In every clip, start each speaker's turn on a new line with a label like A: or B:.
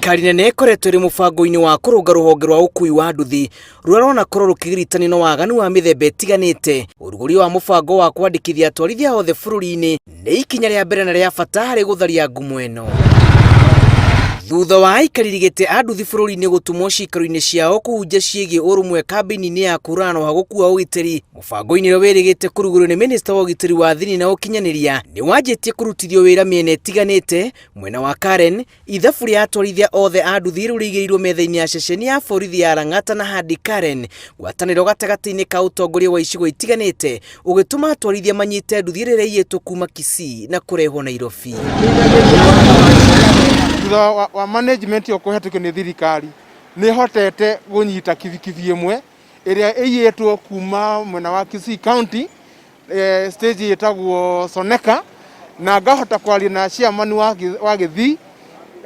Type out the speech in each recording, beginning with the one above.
A: Thirikari nene ĩkoretwo ĩrĩ mũbango-inĩ wa kũrũnga rũhonge rwa ũkui wa nduthi rũrĩa rwanakorwo rũkĩgiritanio na waganu wa mĩthemba ĩtiganĩte. Ũrugũria wa mũbango wa kwandĩkithia atwarithia othe bũrũri-inĩ nĩ ikinya rĩa mbere na rĩa bata harĩ gũtharia ngumo ĩno. Thutha wa aikarĩri gĩtĩ a nduthi bũrũri-inĩ gũtũmwo ciikaro-inĩ ciao kũhunjia ciĩgiĩ ũrũmwe kambĩini-inĩ ya kũhũrana na ũhagũku wa ũgitĩri, mũbango-inĩ ũrĩa wĩrĩgĩte kũrugũrio nĩ mĩnĩsta wa ũgitĩri wa thĩinĩ na ũkinyanĩria nĩ wanjĩtie kũrutithio wĩra mĩena ĩtiganĩte. Mwena wa Karen, ithabu rĩa atwarithia othe a nduthi rĩu rĩigĩrĩirwo metha-inĩ ya ceceni ya borithi ya Lang'ata na Handi Karen, ngwatanĩro gatagatĩ-inĩ ka ũtongoria wa icigo itiganĩte ũgĩtũma atwarithia manyite nduthi ĩrĩa ĩraiyĩtwo kuma Kisii na kũrehwo Nairobi.
B: Thutha wa management ĩyo kũhetũkio nĩ thirikari, nĩ ĩhotete kũnyita kibikibi ĩmwe ĩrĩa ĩiyĩtwo kuma mwena wa Kisii County, stage ĩtagwo Soneka, na ngahota kwaria na chairman wa Gĩthii,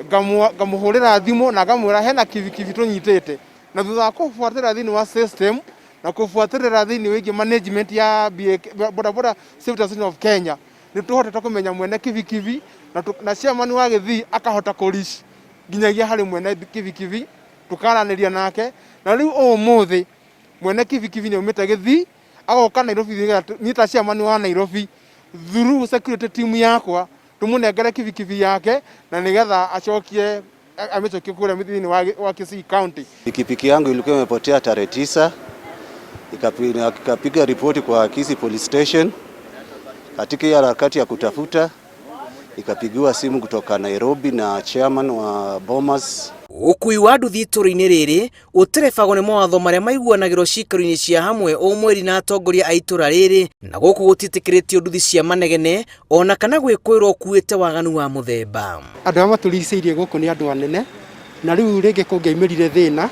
B: ngamũhũrĩra thimũ na ngamwĩra hena kibikibi tũnyitĩte. Na thutha wa kũbuatĩrĩra thĩinĩ wa system na kũbuatĩrĩra thĩinĩ wĩgiĩ management ya BAK, Boda Boda Safety Association of Kenya, nĩ tũhotete kũmenya mwene kibikibi na chairman wa Gĩthii akahota kũ reach nginyagia harĩ mwene kibikibi, tũkaranĩria nake. Na rĩu ũmũthĩ mwene kibikibi nĩ aumĩte Gĩthii agoka Nairobi nĩgetha niĩ ta chairman wa Nairobi through security team yakwa tũmũnengere kibikibi yake na nĩgetha acokie amĩcokie kũrĩa thĩinĩ wa Kisii County.
C: Pikipiki yangu ilikuwa imepotea tarehe 9, ikapiga ripoti kwa Kisii Police Station. Katika hiyo harakati ya kutafuta, ikapigiwa simu kutoka Nairobi na chairman wa Bomas.
A: Ũkui wa nduthi itũra-inĩ rĩrĩ ũterebagwo nĩ mawatho marĩa maiguanagĩrwo ciikaro-inĩ cia hamwe o mweri na atongoria a itũra rĩrĩ, na gũkũ gũtiĩtĩkĩrĩtio nduthi cia manegene ona kana gwĩkũĩrwo ũkuĩte waganu wa mũthemba.
D: Andũ arĩa matũrigicĩirie gũkũ nĩ andũ anene, na rĩu rĩngĩ kũngĩaumĩrire thĩna,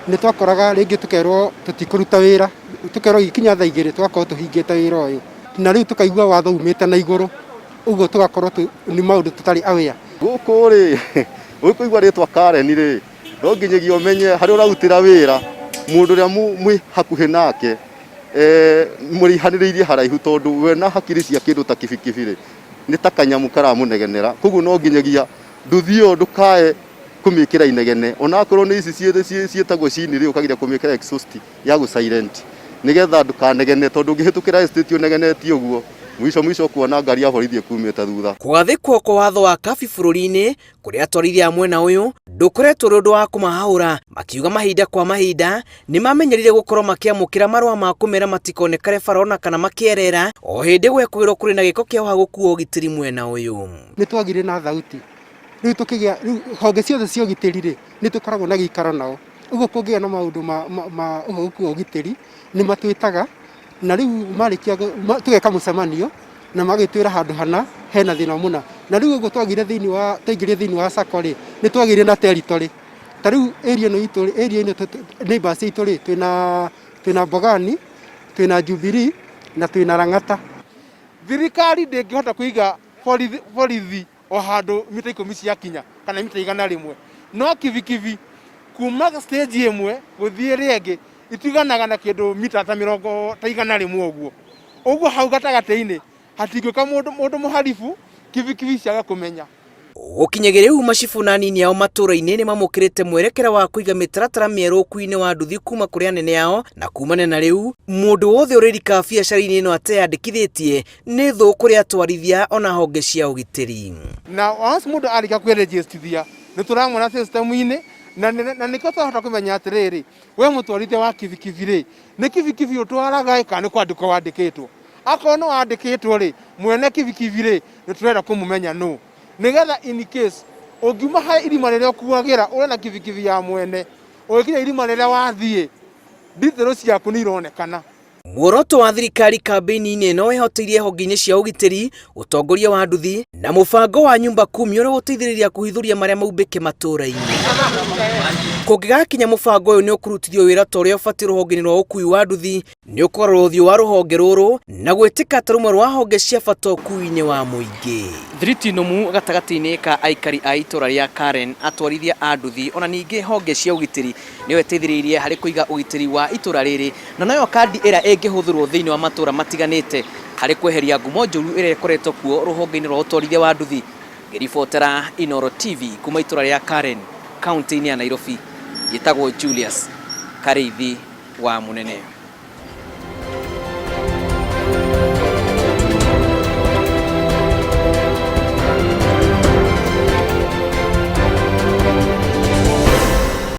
D: nĩ twakoraga rĩngĩ tũkerwo tũtikũruta wĩra, tũkerwo ikinya thaa 2 tũgakorwo tũhingĩte wĩra ũyũ, na rĩu tũkaigua watho umĩte na igũrũ, ũguo tũgakorwo nĩ maũndũ tũtarĩ aware.
C: Gũkũ rĩ, ũkũigua rĩtwa Karen rĩ, no nginyagia ũmenye harĩa ũrarutĩra wĩra, mũndũ ũrĩa mwĩ hakuhĩ nake, mũraihanĩrĩirie haraihu, tondũ we na hakiri cia kĩndũ ta kibikibi rĩ, nĩ ta kanyamũ karamũnegenera. Koguo no nginyagia nduthi ĩyo ndũkae kũmĩkĩra inegene, onakorwo nĩ ici ciĩtagwo cini rĩ, ũkageria kũmĩkĩra exhaust ya gũ silent, nĩgetha ndũkanegene, tondũ ũngĩhĩtũkĩra estate ũnegenetie ũguo, mwisho mwisho ũkuona ngari ya borithi ĩkumĩte thutha.
A: Kũgathĩkwo kwa watho wa kabi bũrũri-inĩ kũrĩ atwarithia a mwena ũyũ ndũkoretwo ũrĩ ũndũ wa kũmahaũra, makiuga mahinda kwa mahinda nĩ mamenyerire gũkorwo makĩamũkĩra marũa ma kũmera matikonekare bara ona kana makĩerera o hĩndĩ gwekũĩrwo kũrĩ na gĩko kĩa ũhagũku wa ũgitĩri mwena ũyũ.
D: Nĩ twagire na thauti rĩu tũkĩgĩa rĩu honge ciothe cia ũgitĩri rĩ, nĩ tũkoragwo na gĩikaro nao, ũguo kũngĩgĩa na maũndũ ma ũhagũku wa ũgitĩri nĩ matwĩtaga, na rĩu marĩkia tũgeka mũcemanio na magĩtwĩra handũ hana hena thĩna mũna. Na rĩu ũguo twagĩire thĩinĩ wa twaingĩrire thĩinĩ wa sacco rĩ, nĩ twagĩire na territory. Ta rĩu area ĩno itũ rĩ, area ĩno neighbors itũ rĩ, twĩna Mbogani, twĩna Jubilee na twĩna Lang'ata.
B: Thirikari ndĩngĩhota kũiga borithi o handũ mita 10 ciakinya kana mita 100, no kibikibi kuma stage ĩmwe gũthiĩ ĩrĩa ĩngĩ itiganaga na kĩndũ mita ta mĩrongo ta 100 ũguo. Ũguo hau gatagatĩ-inĩ hatingĩũka mũndũ mũharibu kibikibi ciage kũmenya.
A: Gũkinyagia rĩu macibũ na anini ao matũra-inĩ nĩ mamũkĩrĩte mwerekera wa kũiga mĩtaratara mĩerũ ũkuui-inĩ wa nduthi kuma kũrĩ anene ao, na kumana na rĩu mũndũ wothe ũrĩrikaga biacara-inĩ ĩno ateyandĩkithĩtie nĩ thũ kũrĩ atwarithia ona honge cia ũgitĩri.
B: Na once mũndũ arĩkia kwĩrĩnjĩstithia nĩ tũramwona system-inĩ, na nĩkĩo twahota kũmenya atĩrĩrĩ, we mũtwarithia wa kibikibi rĩ, nĩ kibikibi ũtwaraga ĩ kana nĩ kwandĩkwo wandĩkĩtwo? Akorwo nĩ wandĩkĩtwo rĩ, mwene kibikibi rĩ, nĩ tũrenda kũmũmenya nũ, nĩgetha in case ũngiuma harĩ irima rĩrĩa ũkuagĩra ũrĩ na kibikibi ya mwene, ũgĩkinya irima rĩrĩa wathiĩ, details ciaku nĩ ironekana.
A: Muoroto wa thirikari kambĩini-inĩ ĩno ĩhoteirie honge-inĩ cia ũgitĩri, ũtongoria wa nduthi na mũbango wa nyumba kumi ũrĩa ũgũteithĩrĩria kũhithũria marĩa maumbĩke matũra-inĩ. Kũngĩgakinya mũbango ũyũ nĩ ũkũrutithio wĩra ta ũrĩa ũbatiĩ rũhonge-inĩ rwa ũkui wa nduthi, nĩ ũkũgarũra ũthiũ wa rũhonge rũrũ na gwĩtĩka ta rũmwe rwa honge cia bata ũkui-inĩ wa mũingĩ. Thiriti nũmu gatagatĩ-inĩ ka aikari a itũra rĩa Karen, atwarithia a nduthi ona ningĩ honge cia ũgitĩri nĩyo ĩteithĩrĩirie harĩ kũiga ũgitĩri wa itũra rĩrĩ, na noyo kandi ĩrĩa ĩngĩhũthĩrwo thĩinĩ wa matũra matiganĩte harĩ kweheria ngumo njũru ĩrĩa ĩkoretwo kuo rũhonge-inĩ rwa ũtwarithia wa nduthi. Ngĩribotera Inooro TV kuma itũra rĩa Karen, kaunti-inĩ ya Nairobi, njĩtagwo Julius Karĩithi wa Mũnene.